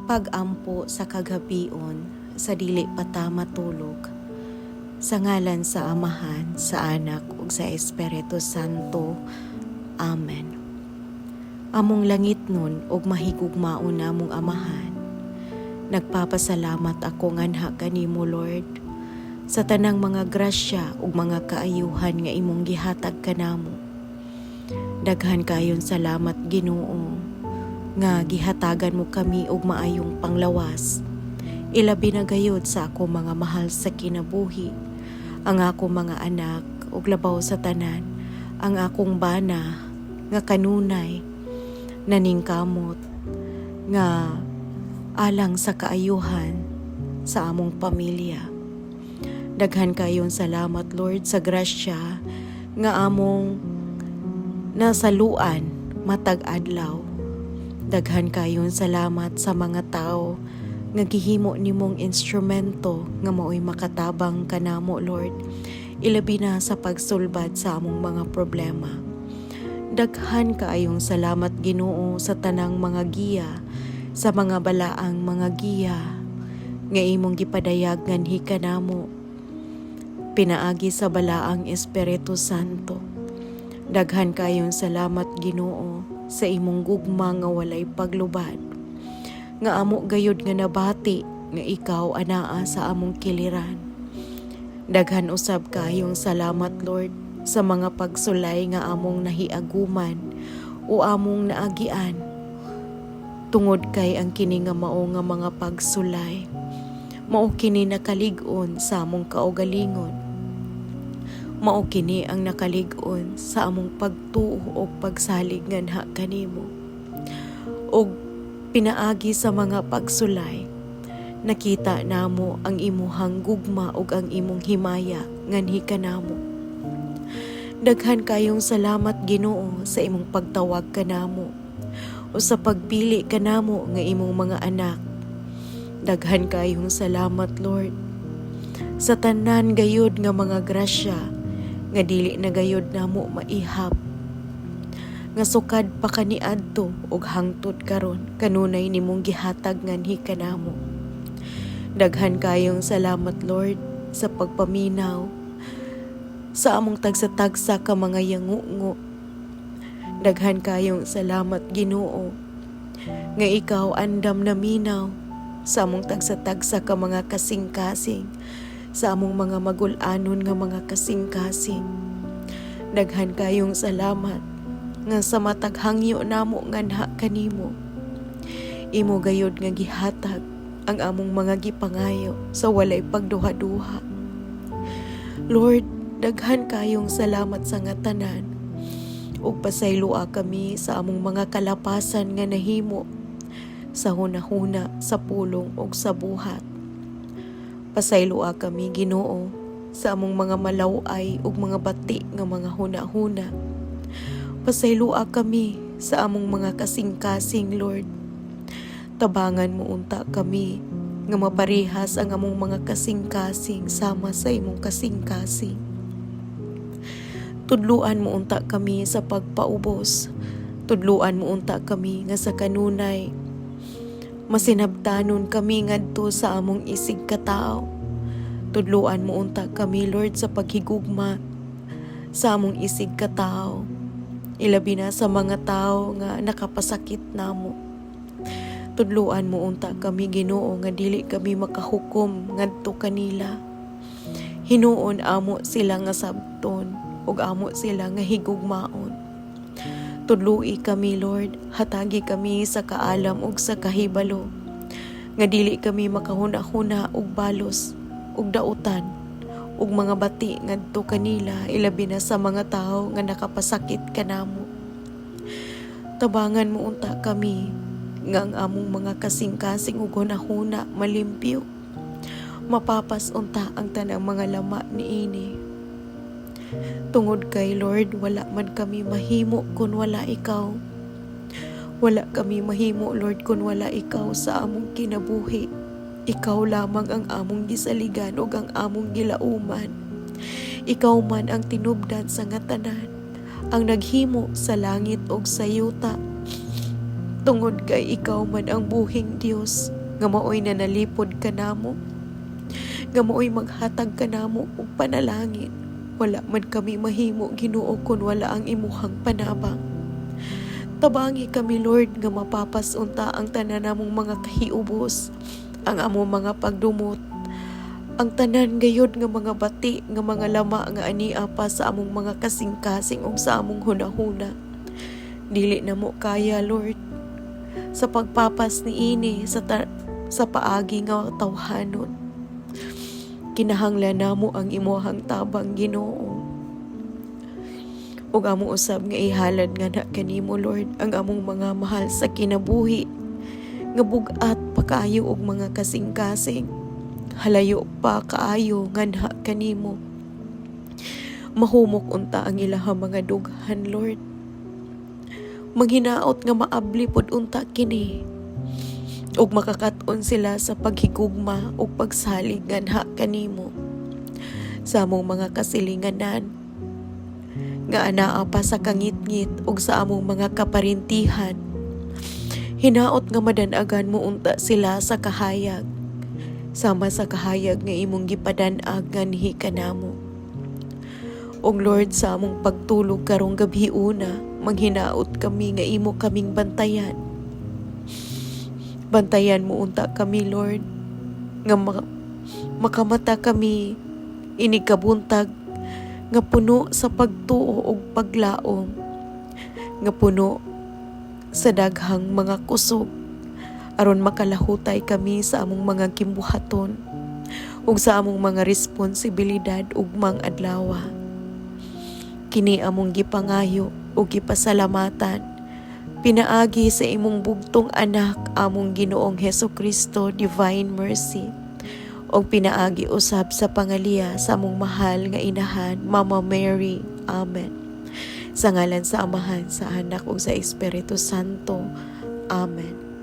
Pag-ampo sa kagabion sa dili pa ta matulog. Sa ngalan sa Amahan, sa Anak ug sa Espiritu Santo. Amen. Among langitnon ug mahigugmaon namong Amahan, nagpapasalamat ako nganha kanimo, Lord, sa tanang mga grasya ug mga kaayuhan nga imong gihatag kanamo. Daghan kayon salamat, Ginoo, nga gihatagan mo kami og maayong panglawas. Ilabi na gayud sa ako mga mahal sa kinabuhi, ang ako mga anak ug labaw sa tanan, ang akong bana nga kanunay naningkamot nga alang sa kaayuhan sa among pamilya. Daghan kayon salamat, Lord, sa grasya nga among nasaluan matag adlaw. Daghan kayon salamat sa mga tao nga gihimo nimong instrumento nga maoy makatabang kanamo, Lord, ilabi na sa pagsulbad sa among mga problema. Daghan kaayong salamat, Ginoo, sa tanang mga giya, sa mga balaang mga giya nga imong gipadayag nganhi kanamo pinaagi sa balaang Espiritu Santo. Daghan kayon salamat, Ginoo, sa imong gugma nga walay paglubad. Nga amo gayud nga nabati nga ikaw anaa sa among kiliran. Daghan usab kayong salamat, Lord, sa mga pagsulay nga among nahiaguman o among naagian. Tungod kay ang kini nga mao nga mga pagsulay, mao kini nakalig-on sa among kaugalingon. Mao kini ang nakalig-on sa among pagtuo o pagsalig nganha kanimo. Og pinaagi sa mga pagsulay, nakita namo ang imuhang gugma ug ang imong himaya nganhi kanamo. Daghan kayong salamat, Ginoo, sa imong pagtawag kanamo o sa pagpili kanamo nga imong mga anak. Daghan kayong salamat, Lord, sa tanan gayud nga mga grasya nga dili na gayud namo maihap nga sukad pa kaniadto ug hangtod karon kanunay nimong gihatag nganhi kanamo. Daghan kayong salamat, Lord, sa pagpaminaw sa among tagsa-tagsa ka mga yangungo. Daghan kayong salamat, Ginoo, nga ikaw andam naminaw sa among tagsa-tagsa ka mga kasing-kasing, sa among mga magul-anon nga mga kasing-kasing. Daghan kayong salamat nga sa matag hangyo namo nganha kanimo, imo gayud nga gihatag ang among mga gipangayo sa walay pagduha-duha. Lord, daghan kayong salamat sa nga tanan. Ug pasayloa kami sa among mga kalapasan nga nahimo sa hunahuna, sa pulong ug sa buhat. Pasayloa kami, Ginoo, sa among mga malaway ug mga bati nga mga huna-huna. Pasayloa kami sa among mga kasing-kasing, Lord. Tabangan mo unta kami nga maparehas ang among mga kasing-kasing sama sa imong kasing-kasing. Tudluan mo unta kami sa pagpaubos. Tudluan mo unta kami nga sa kanunay masinabtanon kami ngadto sa among isig katao. Tudluan mo unta kami, Lord, sa paghigugma sa among isig katao. Ilabi na sa mga tao nga nakapasakit namo. Tudluan mo unta kami, Ginoo, nga dili kami makahukom ngadto kanila. Hinuon amo sila nga sabton ug amo sila nga higugmaon. Tudlui kami, Lord, hatagi kami sa kaalam ug sa kahibalo nga dili kami makahuna-huna og balos ug dautan ug mga bati ngadto kanila, ilabi na sa mga tawo nga nakapasakit kanamo. Tabangan mo unta kami nga ang among mga kasing-kasing ug hunahuna malimpyo. Mapapas unta ang tanang mga lama niini. Tungod kay, Lord, wala man kami mahimo kung wala ikaw. Wala kami mahimo, Lord, kung wala ikaw sa among kinabuhi. Ikaw lamang ang among gisaligan ug ang among gilauman. Ikaw man ang tinubdan sa nga tanan, ang naghimo sa langit ug sa yuta. Tungod kay ikaw man ang buhing Dios nga maoy nanalipod kanamo, nga maoy maghatag kanamo og panalangin. Wala man kami mahimo, Ginoo, kun wala ang imuhang panabang. Tabangi kami, Lord, nga mapapas unta ang tanan namong mga kahiubos, ang among mga pagdumot, ang tanan gayod nga mga bati, nga mga lama nga ania pa sa among mga kasing-kasing ug sa among hunahuna. Dili namo kaya, Lord, sa pagpapas niini sa paagi nga tawhanon. Kinahanglan namo ang imuhang tabang, Ginoo. Ug amo usab nga ihalad nga na kanimo, Lord, ang among mga mahal sa kinabuhi nga bug-at pa kaayo og mga kasing-kasing. Halayo pa kaayo nganha kanimo. Mahumok unta ang ilahang mga dughan, Lord. Manghinaot nga maabli pod unta kini ug makakat-on sila sa paghigugma ug pagsalig nganha kanimo. Sa among mga kasilinganan nga anaa pa sa kangitngit ug sa among mga kaparintihan, hinaot nga madan-agan mo unta sila sa kahayag sama sa kahayag nga imong gipadan-ag nganhi kanamo. Og Lord, sa among pagtulog karong gabhiona, manghinaot kami nga imo kaming bantayan. Bantayan mo unta kami, Lord, nga makamata kami inig kabuntag nga puno sa pagtuo ug paglaom, nga puno sa daghang mga kusog aron makalahutay kami sa among mga gimbuhaton ug sa among mga responsibilidad ugmang adlaw. Kini among gipangayo ug gipasalamatan pinaagi sa imong bugtong anak, among Ginoong Heso Kristo, Divine Mercy, ug pinaagi usab sa pangaliya sa among mahal nga inahan, Mama Mary. Amen. Sa ngalan sa Amahan, sa Anak ug sa Espiritu Santo. Amen.